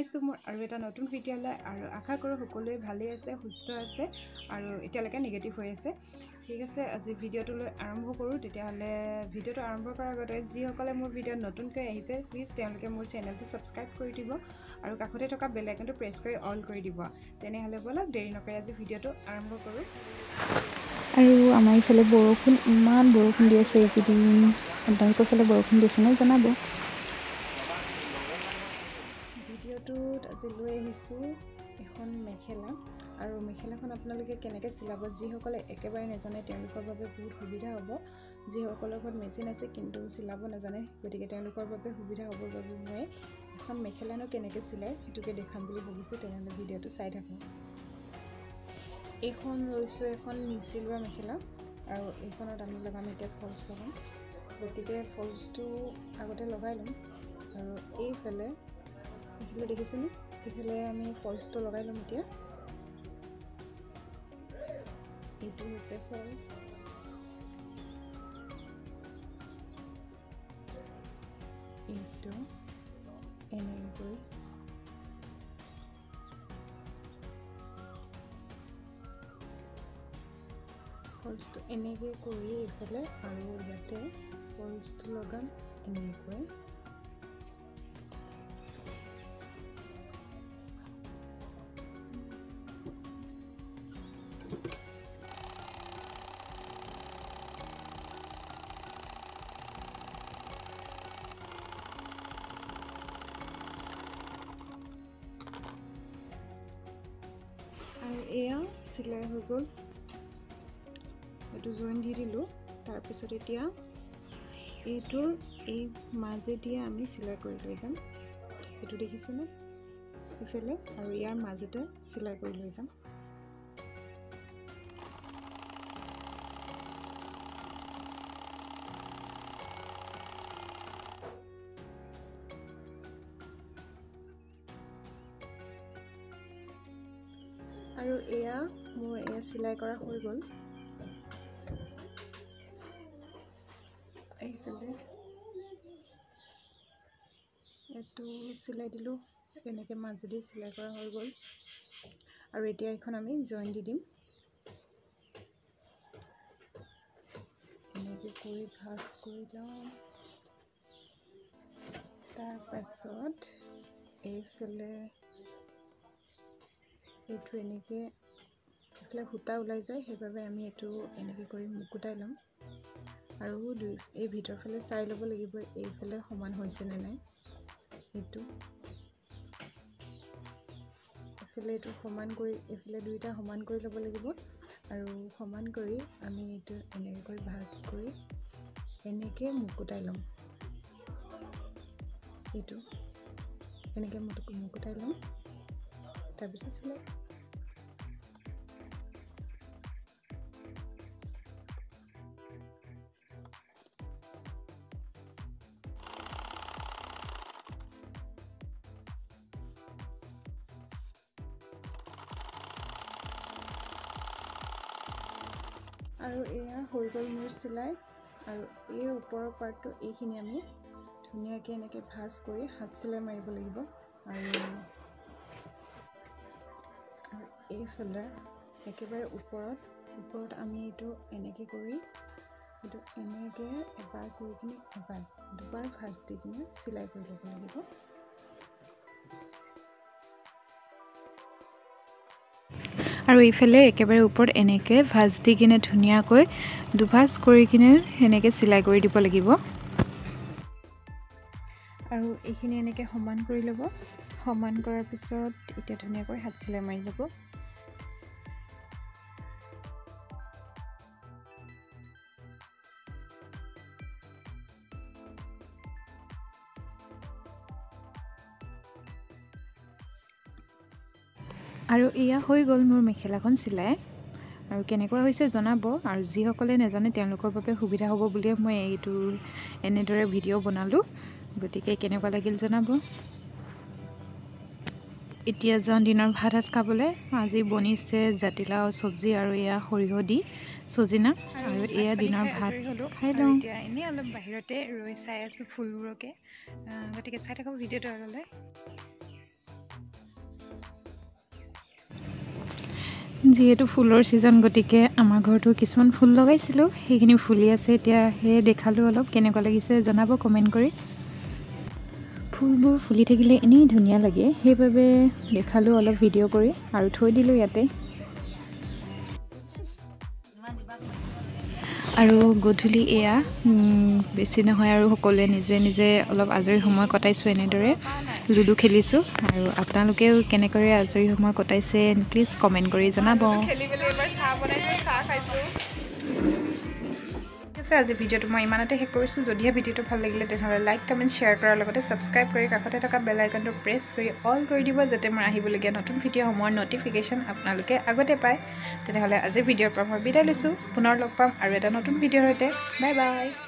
জনাইছোঁ মোৰ আৰু এটা নতুন ভিডিঅ'লৈ। আৰু আশা কৰোঁ সকলোৱে ভালেই আছে, সুস্থ আছে আৰু এতিয়ালৈকে নিগেটিভ হৈ আছে। ঠিক আছে, আজি ভিডিঅ'টোলৈ আৰম্ভ কৰোঁ। তেতিয়াহ'লে ভিডিঅ'টো আৰম্ভ কৰাৰ আগতে যিসকলে মোৰ ভিডিঅ'ত নতুনকৈ আহিছে, প্লিজ তেওঁলোকে মোৰ চেনেলটো ছাবস্ক্ৰাইব কৰি দিব আৰু কাষতে থকা বেল আইকনটো প্ৰেছ কৰি অল কৰি দিব। তেনেহ'লে ব'লক দেৰি নকৰি আজি ভিডিঅ'টো আৰম্ভ কৰোঁ। আৰু আমাৰ ইফালে বৰষুণ, ইমান বৰষুণ দি আছে এইকেইদিন। আপোনালোকৰ ফালে বৰষুণ দিছেনে জনাব। ভিডিঅ'টোত আজি লৈ আহিছোঁ এখন মেখেলা। আৰু মেখেলাখন আপোনালোকে কেনেকৈ চিলাব, যিসকলে একেবাৰে নাজানে তেওঁলোকৰ বাবে বহুত সুবিধা হ'ব। যিসকলৰ ঘৰত মেচিন আছে কিন্তু চিলাব নাজানে, গতিকে তেওঁলোকৰ বাবে সুবিধা হ'বৰ বাবে মই এখন মেখেলানো কেনেকৈ চিলায় সেইটোকে দেখাম বুলি ভাবিছোঁ। তেনেহ'লে ভিডিঅ'টো চাই থাকক। এইখন লৈছোঁ এখন নিচিলোৱা মেখেলা আৰু এইখনত আমি লগাম এতিয়া ফলছ লগাম। গতিকে ফলছটো আগতে লগাই ল'ম। আৰু এইফালে এইফালে দেখিছেনে, এইফালে আমি ফলছটো লগাই ল'ম এতিয়া। এইটো হৈছে ফলছ। এইটো এনেকৈ ফলছটো এনেকৈ কৰি এইফালে আৰু ইয়াতে ফলছটো লগাম এনেকৈ। আৰু এয়া চিলাই হৈ গ'ল, এইটো জইন দি দিলোঁ। তাৰপিছত এতিয়া এইটোৰ এই মাজেদিয়ে আমি চিলাই কৰি লৈ যাম। এইটো দেখিছেনে ইফালে, আৰু ইয়াৰ মাজতে চিলাই কৰি লৈ যাম। আৰু এয়া মোৰ এয়া চিলাই কৰা হৈ গ'ল। এইফালে এইটো চিলাই দিলোঁ, এনেকৈ মাজেদি চিলাই কৰা হৈ গ'ল। আৰু এতিয়া এইখন আমি জইন দি দিম। এনেকৈ কৰি ভাঁজ কৰি ল'ম। তাৰপাছত এইফালে এইটো এনেকৈ এইফালে সূতা ওলাই যায়, সেইবাবে আমি এইটো এনেকৈ কৰি মুকুটাই ল'ম। আৰু দুই এই ভিতৰৰ ফালে চাই ল'ব লাগিব এইফালে সমান হৈছেনে নাই। এইটো এইফালে এইটো সমান কৰি এইফালে দুইটা সমান কৰি ল'ব লাগিব। আৰু সমান কৰি আমি এইটো এনেকৈ কৰি ভাঁজ কৰি এনেকৈ মুকুটাই ল'ম। এইটো এনেকৈ মুকুটাই ল'ম, তাৰপিছত চিলাই। আৰু এয়া হৈ গ'ল মোৰ চিলাই। আৰু এই ওপৰৰ পাৰ্টটো এইখিনি আমি ধুনীয়াকৈ এনেকৈ ভাঁজ কৰি হাত চিলাই মাৰিব লাগিব। আৰু এইফালে একেবাৰে ওপৰত ওপৰত আমি এইটো এনেকৈ কৰি এইটো এনেকৈ এবাৰ কৰি কিনে এবাৰ দুবাৰ ভাঁজ দি কিনে চিলাই কৰি ল'ব লাগিব। আৰু এইফালে একেবাৰে ওপৰত এনেকৈ ভাঁজ দি কিনে ধুনীয়াকৈ দুভাঁজ কৰি কিনে সেনেকৈ চিলাই কৰি দিব লাগিব। আৰু এইখিনি এনেকৈ সমান কৰি ল'ব। সমান কৰাৰ পিছত এতিয়া ধুনীয়াকৈ হাত চিলাই মাৰি যাব। আৰু এয়া হৈ গ'ল মোৰ মেখেলাখন চিলাই। আৰু কেনেকুৱা হৈছে জনাব। আৰু যিসকলে নাজানে তেওঁলোকৰ বাবে সুবিধা হ'ব বুলিয়ে মই এইটো এনেদৰে ভিডিঅ' বনালোঁ। গতিকে কেনেকুৱা লাগিল জনাব। এতিয়া যাওঁ দিনৰ ভাত সাজ খাবলৈ। আজি বনিছে জাতিলাও চব্জি আৰু এয়া সৰিয়হ দি চজিনা। আৰু এয়া দিনৰ ভাত খাই লওঁ। এতিয়া এনেই অলপ বাহিৰতে ৰৈ চাই আছোঁ ফুলবোৰকে। গতিকে চাই থাকক ভিডিঅ'টো আগলৈ। যিহেতু ফুলৰ ছিজন, গতিকে আমাৰ ঘৰতো কিছুমান ফুল লগাইছিলোঁ, সেইখিনি ফুলি আছে এতিয়া, সেয়ে দেখালোঁ অলপ। কেনেকুৱা লাগিছে জনাব কমেণ্ট কৰি। ফুলবোৰ ফুলি থাকিলে এনেই ধুনীয়া লাগে, সেইবাবে দেখালোঁ অলপ ভিডিঅ' কৰি আৰু থৈ দিলোঁ ইয়াতে। আৰু গধূলি এয়া বেছি নহয় আৰু সকলোৱে নিজে নিজে অলপ আজৰি সময় কটাইছোঁ, এনেদৰে লুডু খেলিছোঁ। আৰু আপোনালোকেও কেনেদৰে আজৰি সময় কটাইছে প্লিজ কমেণ্ট কৰি জনাব। আজি ভিডিঅ'টো মই ইমানতে শেষ কৰিছোঁ। যদিহে ভিডিঅ'টো ভাল লাগিলে তেনেহ'লে লাইক, কমেণ্ট, শ্বেয়াৰ কৰাৰ লগতে ছাবস্ক্ৰাইব কৰি কাষতে থকা বেল আইকনটো প্ৰেছ কৰি অল কৰি দিব, যাতে মই আহিবলগীয়া নতুন ভিডিঅ'সমূহৰ ন'টিফিকেশ্যন আপোনালোকে আগতে পায়। তেনেহ'লে আজিৰ ভিডিঅ'ৰ পৰা মই বিদায় লৈছোঁ। পুনৰ লগ পাম আৰু এটা নতুন ভিডিঅ'ৰ সৈতে। Bye bye.